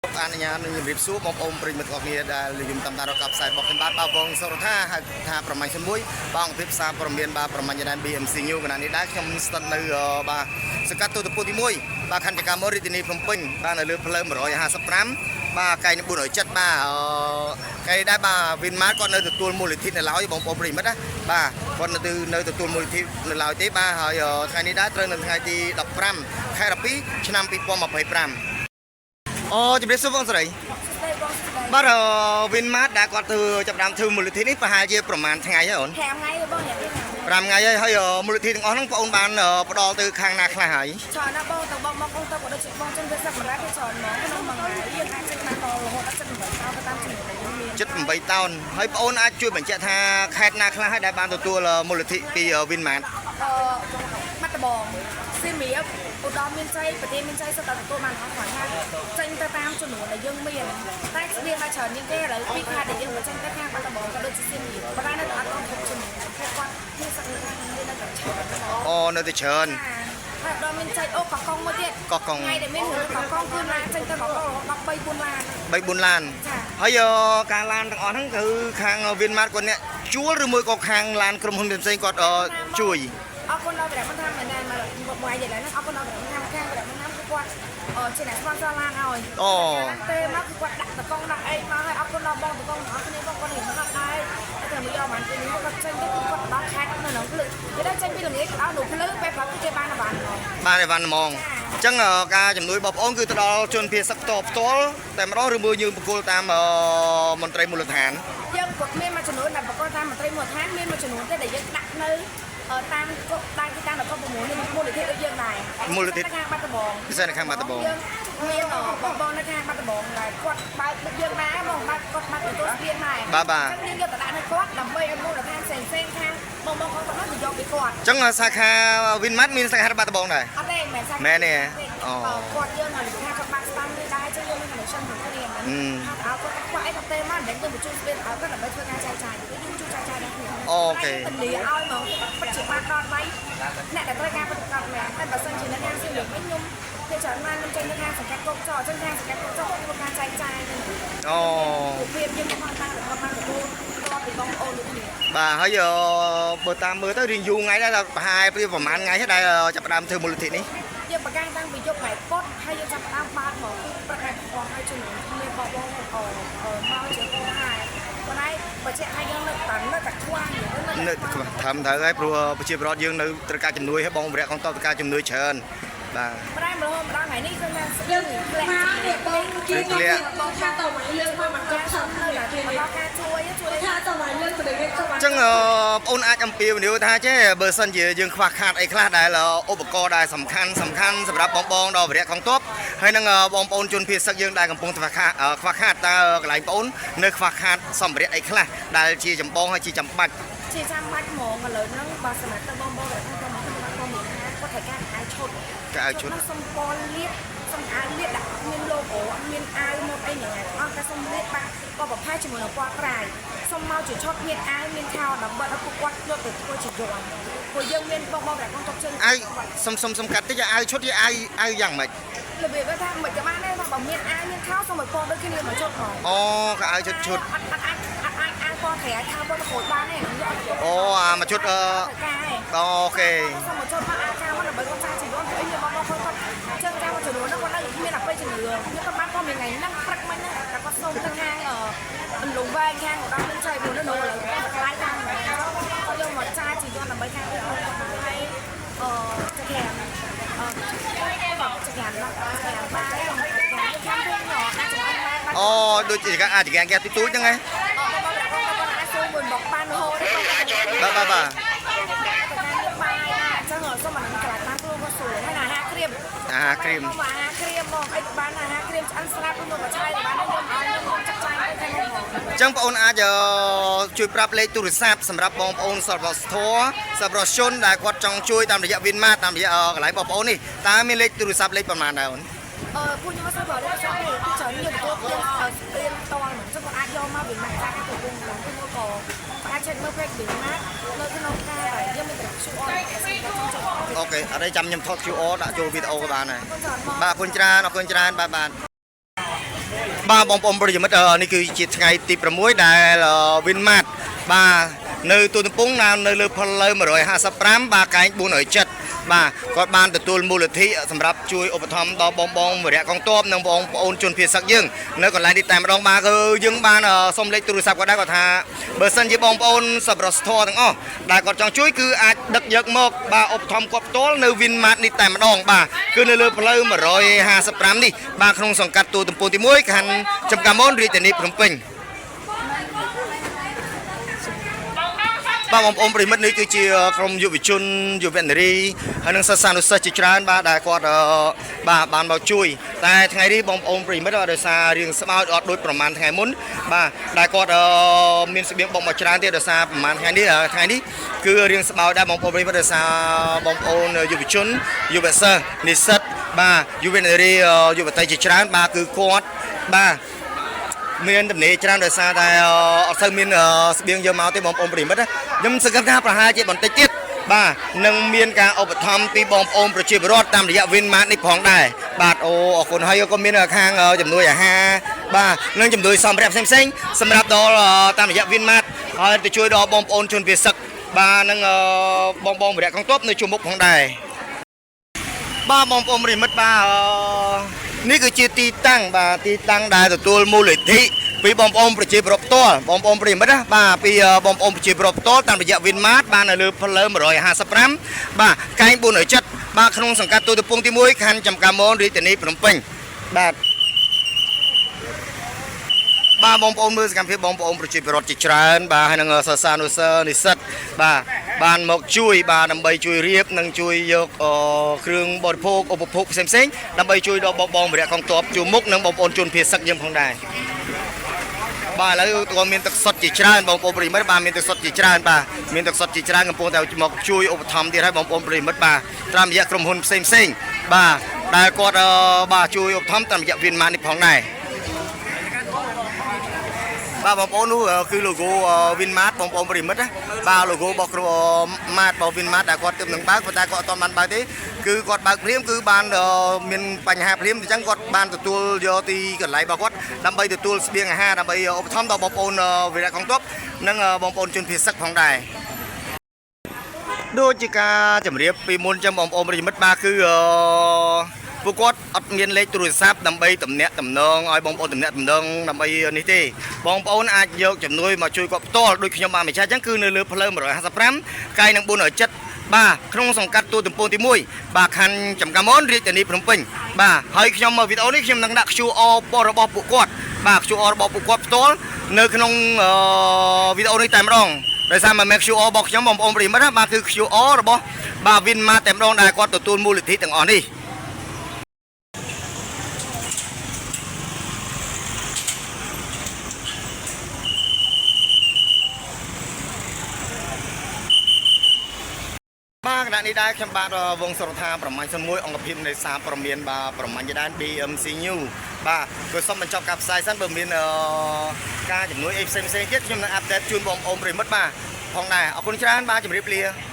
អនុញ្ញាតនឹងជម្រាបសួរបងប្អូនប្រិយមិត្តទាំងអស់គ្នាដែលនិយមតាមដានរកការផ្សាយរបស់ខ្ញុំបាទបាទវងសុរដ្ឋាហៅថាប្រមាញ់01បាទអង្គភាពសារព័ត៌មានបាទប្រមាញ់ដែន BMC News ខណៈនេះដែរខ្ញុំស្ថិតនៅបាទសង្កាត់ទូតពុទ្ធទី1បាទខណ្ឌចកាមរាជធានីភ្នំពេញបាទនៅលើផ្លូវ155បាទកែង470បាទកែងដែរបាទវិនម៉ាតគាត់នៅទទួលមូលនិធិនៅឡើយបងប្អូនប្រិយមិត្តណាបាទគាត់នៅទទួលមូលនិធិនៅឡើយទេបាទហើយថ្ងៃនេះដែរត្រូវនៅថ្ងៃទី15ខែ12ឆ្នាំ2025អូជម្រាបសួរបងស្រី ស្ដីបងស្ដី បាទវិនម៉ាតដែលគាត់ធ្វើចាប់ផ្ដើមធ្វើមូលនិធិនេះប្រហែលជាប្រហែលថ្ងៃហើយអូន 5ថ្ងៃទេបងអ្នកនេះ 5ថ្ងៃហើយហើយមូលនិធិទាំងអស់ហ្នឹងបងអូនបានផ្ដល់ទៅខាងណាខ្លះហើយ ច្រើនណាស់បងទៅបងមកកូនទៅក៏ដូចជាបងចិនវាសកម្រាស់គេច្រើនហ្មងក្នុងមួយថ្ងៃយើងអាចចេញបានដល់រហូតដល់78តោនទៅតាមចំនួនដែលយើងមាន ជិត8តោនហើយបងអូនអាចជួយបញ្ជាក់ថាខេត្តណាខ្លះហើយដែលបានទទួលមូលនិធិពីវិនម៉ាត អឺបាត់ដំបងសៀមរាបឧត្តរមានជ័យប្រទេសមានជ័យសុទ្ធតែទទួលបានអស់គ្រាន់ថាចេញទៅតាមចំនួនដែលយើងមានតែស្បៀងមកច្រើនជាងគេឥឡូវពីខេត្តដែលយើងបញ្ចេញទៅខាងបាត់ដំបងក៏ដូចជាសៀមរាបប៉ុន្តែនៅតែអត់ដល់គ្រប់ចំនួនព្រោះគាត់មានសក្តានុពលនៅតែច្រើន អូនៅតែច្រើន ហើយដល់មានចៃអូកកុងមួយទៀត កោះកុង ថ្ងៃដែលមានរឿងកកុងគឺឡានចេញទៅកកុងរហូតដល់3 4ឡាន 3 4ឡាន ចា ហើយការឡានទាំងអស់ហ្នឹងគឺខាងវិនម៉ាតគាត់អ្នកជួលឬមួយក៏ខាងឡានក្រុមហ៊ុនផ្សេងៗគាត់ជួយ អរគុណដល់ព្រះបន្ថាមែនដែរមកមួយថ្ងៃហ្នឹងអរគុណដល់ព្រះបន្ថាខាងព្រះបន្ថាគឺគាត់ជាអ្នក sponsor ឡានឲ្យ អូ ទេមកគឺគាត់ដាក់តកងដាក់អីមកឲ្យអរគុណដល់បងតកងទាំងអស់គ្នាបងគាត់រៀនហត់ដែរតែមកយកបានពេលនេះគាត់ចេញទៅគឺគាត់ដល់ខេត្តនៅក្នុងភ្លឺគេដល់ចេញពីល្ងាចដល់នៅភ្លឺពេលព្រឹកគឺគេបានអវ៉ាន់ហ្មង បានអីវ៉ាន់ហ្មងអញ្ចឹងការជំនួយរបស់បងប្អូនគឺទៅដល់ជនភៀសសឹកតផ្ទាល់តែម្ដងឬមួយយើងបកគលតាមមន្ត្រីមូលដ្ឋាន យើងក៏មានមួយចំនួនដែលប្រកបតាមមន្ត្រីមូលដ្ឋានមានមួយចំនួនទេដែលយើងដាក់នៅតាមគុកតាមទីតាំងដល់6នេះមូលនិធិដូចយើងដែរ មូលនិធិ ខាងបាត់ដំបង ពិសេសនៅខាងបាត់ដំបង យើងមានបងបងនៅខាងបាត់ដំបងដែរគាត់បើកដូចយើងដែរបងបើកគាត់បើកទទួលស្ពានដែរ បាទបាទ អញ្ចឹងយើងយកទៅដាក់នៅគាត់ដើម្បីឲ្យមូលដ្ឋានផ្សេងផ្សេងខាងបងបងគាត់នោះទៅយកពីគាត់ អញ្ចឹងសាខាវិនម៉ាត់មានសាខាបាត់ដំបងដែរ អត់ទេមិនមែនសាខា មែនទេអូ គាត់យើងនៅថាគាត់បាក់ស្តាំនេះដែរអញ្ចឹងយើងមាន connection ជាមួយគ្នាហ្នឹង អឺ ថាឲ្យគាត់ខ្វះអីគាត់ទេមកមិនដឹងទៅបញ្ជូនស្ពានឲ្យគាត់ដើម្បីធ្វើការចែកចាយយើងជួយចែកចាយដល់គ្នា OK ពលាឲ្យហ្មងពិតជាបានដល់ដៃអ្នកដែលត្រូវការពិតប្រាកដមែនតែបើសិនជានៅខាងសៀមរាបវិញខ្ញុំគេច្រើនណាស់ខ្ញុំចេញនៅខាងសង្កាត់កោកចោអញ្ចឹងខាងសង្កាត់កោកចោធ្វើការចែកចាយហ្នឹង អូ ពួកភាពយើងមកតាមរបស់បានទទួលគាត់ពីបងប្អូនដូចគ្នា បាទហើយបើតាមមើលទៅរៀងយូរថ្ងៃដែរដល់ប្រហែលប្រហែលថ្ងៃហើយដែលចាប់ផ្ដើមធ្វើមូលនិធិនេះ យើងប្រកាសតាំងពីយប់ថ្ងៃពុធហើយយើងចាប់ផ្ដើមបើកមកគឺព្រឹកថ្ងៃពុធហើយជំនួនមានបងបងអឺមកជាបងហើយប៉ុន្តែបើជាក់ឲ្យយើងនៅតែនៅតែខ្វះយើង នៅខ្វះធ្វើត្រូវហើយព្រោះប្រជាពលរដ្ឋយើងនៅត្រូវការជំនួយហើយបងវរៈកងតបត្រូវការជំនួយច្រើនបាទ ប្រែមរហូតដល់ថ្ងៃនេះគឺថាស្ លើក ទើធ្លាក់ មកនេះបងគេមកបងថាតវ៉ៃលើកមកមិនគាត់ខំ នៅ នៅ តែ គេ ដល់ការជួយជួយ ថាតវ៉ៃលើកទៅគេទៅ អញ្ចឹងបងអូនអាចអំពាវនាវថាចេះបើសិនជាយើងខ្វះខាតអីខ្លះដែលឧបករណ៍ដែលសំខាន់សំខាន់សម្រាប់បងបងដល់វរៈកងទ័ពហើយនឹងបងប្អូនជនភៀសសឹកយើងដែលកំពុងខ្វះខាតខ្វះខាតតើកន្លែងបងអូននៅខ្វះខាតសម្ភារៈអីខ្លះដែលជាចម្បងហើយជាចាំបាច់ ជាចាំបាច់ហ្មងឥឡូវហ្នឹងបើសម្រាប់ទៅបងបងដែលគាត់មកគាត់មកមានថាគាត់ត្រូវការអាវឈុត កៅអៅឈុត សុំពណ៌លាបសុំអាវលាបដាក់មាន logo អត់មានអាវមកអីយ៉ាងណាអស់តែសុំលាបបាក់ក៏ប្រផេះជាមួយនឹងពណ៌ត្រាយសុំមកជាឈុតមានអាវមានខោដើម្បីឲ្យពួកគាត់យកទៅធ្វើជាយន្តព្រោះយើងមានបងបងដែលគាត់ຕົកជើង អាវសុំសុំសុំកាត់តិចអាវឈុតជាអាវអាវយ៉ាងម៉េច របៀបថាមិនក៏បានដែរថាបើមានអាវមានខោសុំឲ្យពណ៌ដូចគ្នាមួយឈុតហ្មង អូកៅអៅឈុតឈុត អត់អត់អាចអត់អាចអាវពណ៌ក្រៅខោពណ៌ក្រូចបានទេយកឲ្យ អូអាមួយឈុតអឺ ត្រូវការឯង OK សុំមកចូលមកអាការមកដើម្បីគាត់ចាយជីវិតព្រោះខ្ញុំបងបងគាត់ចឹងការមួយចំនួនហ្នឹងគាត់នៅគ្មានអបិយជំនឿខ្ញុំគាត់បានគាត់មានថ្ងៃហ្នឹងព្រឹកមិញហ្នឹងតែគាត់សុំទៅខាងអន្លង់វែងខាងឧត្តមមានជ័យព្រោះនៅនោះឥឡូវគាត់ខ្លាយតាមគាត់យកមកចាយជីវិតដើម្បីខាងគាត់ហើយអឺចក្រាមអឺចក្រាមដល់ចក្រាមបាយខាងភូមិអាចចំអិនបាន អូដូចជាអាចកាគេទូចហ្នឹងឯង បងបងគាត់អាចសួរមួយមកបានរហូត បាទបាទបាទ បាយអញ្ចឹងសុំអានឹងក្លាតាមខ្លួនក៏ស្រួលហើយអាហារក្រៀម អាហារក្រៀម មកអាហារក្រៀមមកអីក៏បានអាហារក្រៀមឆ្អិនស្រាប់ឬមកបឆាយក៏បានខ្ញុំឲ្យខ្ញុំចាក់ចាយទៅខាងនោះហ្មង អញ្ចឹងបងអូនអាចជួយប្រាប់លេខទូរស័ព្ទសម្រាប់បងប្អូនសប្បុរសធម៌សប្បុរសជនដែលគាត់ចង់ជួយតាមរយៈវិនម៉ាតាមរយៈកន្លែងបងប្អូននេះតើមានលេខទូរស័ព្ទលេខប៉ុន្មានដែរអូន អឺពួកខ្ញុំអត់សូវបើលេខសោះទេគឺច្រើនខ្ញុំទទួលយើងស្រៀមតល់ហ្មងចឹងគាត់អាចយកមកវិមាត្រការកំពុងឡើងគឺមកក៏អាចឆែកមើល page វិមាត្រនៅក្នុងការដែលយើងមានតែ QR ចង់ចូល OK អត់ទេចាំខ្ញុំថត QR ដាក់ចូលវីដេអូក៏បានដែរ គាត់ច្រើនមក បាទអរគុណច្រើនអរគុណច្រើនបាទបាទ បាទបងប្អូនប្រិយមិត្តនេះគឺជាថ្ងៃទី6ដែល Winmart បាទនៅទួលទំពូងនៅលើផ្លូវ155បាទកែង470បាទគាត់បានទទួលមូលនិធិសម្រាប់ជួយឧបត្ថម្ភដល់បងបងវរៈកងទ័ពនិងបងប្អូនជនភៀសសឹកយើងនៅកន្លែងនេះតែម្ដងបាទគឺយើងបានសុំលេខទូរស័ព្ទគាត់ដែរគាត់ថាបើសិនជាបងប្អូនសប្បុរសធម៌ទាំងអស់ដែលគាត់ចង់ជួយគឺអាចដឹកយកមកបាទឧបត្ថម្ភគាត់ផ្ទាល់នៅ Winmart នេះតែម្ដងបាទគឺនៅលើផ្លូវ155នេះបាទក្នុងសង្កាត់ទួលទំពូងទី1ខណ្ឌចំការមនរាជធានីភ្នំពេញបាទបងប្អូនប្រិយមិត្តនេះគឺជាក្រុមយុវជនយុវនារីហើយនិងសិស្សានុសិស្សជាច្រើនបាទដែលគាត់បាទបានមកជួយតែថ្ងៃនេះបងប្អូនប្រិយមិត្តបាទដោយសាររៀងស្មោចអត់ដូចប្រហែលថ្ងៃមុនបាទដែលគាត់មានស្បៀងបុកមកច្រើនទៀតដោយសារប្រហែលថ្ងៃនេះថ្ងៃនេះគឺរៀងស្មោចដែរបងប្អូនប្រិយមិត្តដោយសារបងប្អូនយុវជនយុវសិស្សនិស្សិតបាទយុវនារីយុវតីជាច្រើនបាទគឺគាត់បាទមានទំនេរច្រើនដោយសារតែអត់សូវមានស្បៀងយកមកទេបងប្អូនប្រិយមិត្តណាខ្ញុំសង្ឃឹមថាប្រហែលជាបន្តិចទៀតបាទនឹងមានការឧបត្ថម្ភពីបងប្អូនប្រជាពលរដ្ឋតាមរយៈ Winmart នេះផងដែរបាទអូអរគុណហើយក៏មានខាងជំនួយអាហារបាទនិងជំនួយសម្ភារៈផ្សេងៗសម្រាប់ដល់តាមរយៈ Winmart ហើយទៅជួយដល់បងប្អូនជនភៀសសឹកបាទនិងបងបងវរៈកងទ័ពនៅជួរមុខផងដែរបាទបងប្អូនប្រិយមិត្តបាទនេះគឺជាទីតាំងបាទទីតាំងដែលទទួលមូលនិធិពីបងប្អូនប្រជាពលរដ្ឋផ្ទាល់បងប្អូនប្រិយមិត្តណាបាទពីបងប្អូនប្រជាពលរដ្ឋផ្ទាល់តាមរយៈ Winmart បាទនៅលើផ្លូវ155បាទកែង470បាទក្នុងសង្កាត់ទួលទំពូងទី1ខណ្ឌចំការមនរាជធានីភ្នំពេញបាទបាទបងប្អូនមើលសកម្មភាពបងប្អូនប្រជាពលរដ្ឋជាច្រើនបាទហើយនឹងសិស្សានុសិស្សនិស្សិតបាទបានមកជួយបាទដើម្បីជួយរៀបនិងជួយយកគ្រឿងបរិភោគឧបភោគផ្សេងៗដើម្បីជួយដល់បងបងវរៈកងទ័ពជួរមុខនិងបងប្អូនជនភៀសសឹកយើងផងដែរបាទឥឡូវក៏មានទឹកសុទ្ធជាច្រើនបងប្អូនប្រិយមិត្តបាទមានទឹកសុទ្ធជាច្រើនបាទមានទឹកសុទ្ធជាច្រើនកំពុងតែមកជួយឧបត្ថម្ភទៀតហើយបងប្អូនប្រិយមិត្តបាទតាមរយៈក្រុមហ៊ុនផ្សេងផ្សេងបាទដែលគាត់បាទជួយឧបត្ថម្ភតាមរយៈ Winmart នេះផងដែរបាទបងប្អូននោះគឺ logo Winmart បងប្អូនប្រិយមិត្តណាបាទ logo របស់ក្រុម Mart របស់ Winmart ដែលគាត់ទើបនឹងបើកប៉ុន្តែគាត់អត់ទាន់បានបើកទេគឺគាត់បើកភ្លាមគឺបានមានបញ្ហាភ្លាមអញ្ចឹងគាត់បានទទួលយកទីកន្លែងរបស់គាត់ដើម្បីទទួលស្បៀងអាហារដើម្បីឧបត្ថម្ភដល់បងប្អូនវីរៈកងទ័ពនិងបងប្អូនជនភៀសសឹកផងដែរដូចជាការជម្រាបពីមុនចឹងបងប្អូនប្រិយមិត្តបាទគឺពួកគាត់អត់មានលេខទូរស័ព្ទដើម្បីតំណាក់តំណងឲ្យបងប្អូនតំណាក់តំណងដើម្បីនេះទេបងប្អូនអាចយកជំនួយមកជួយគាត់ផ្ទាល់ដូចខ្ញុំបានបញ្ជាក់ចឹងគឺនៅលើផ្លូវ155កែងនឹង470បាទក្នុងសង្កាត់ទួលទំពូងទី1បាទខណ្ឌចំការមនរាជធានីភ្នំពេញបាទហើយខ្ញុំវីដេអូនេះខ្ញុំនឹងដាក់ QR របស់ពួកគាត់បាទ QR របស់ពួកគាត់ផ្ទាល់នៅក្នុងវីដេអូនេះតែម្ដងដោយសារមិនមែន QR របស់ខ្ញុំបងប្អូនប្រិយមិត្តណាបាទគឺ QR របស់បាទ Winmart តែម្ដងដែលគាត់ទទួលមូលនិធិទាំងអស់នេះបាទគណៈនេះដែរខ្ញុំបាទវងសុរថាប្រមាញ់01អង្គភាពនៃសារប្រមានបាទប្រមាញ់យដាន BMC New បាទគឺសូមបញ្ចប់ការផ្សាយសិនបើមានការជំនួយអីផ្សេងៗទៀតខ្ញុំនឹង update ជូនបងប្អូនប្រិយមិត្តបាទផងដែរអរគុណច្រើនបាទជម្រាបលា។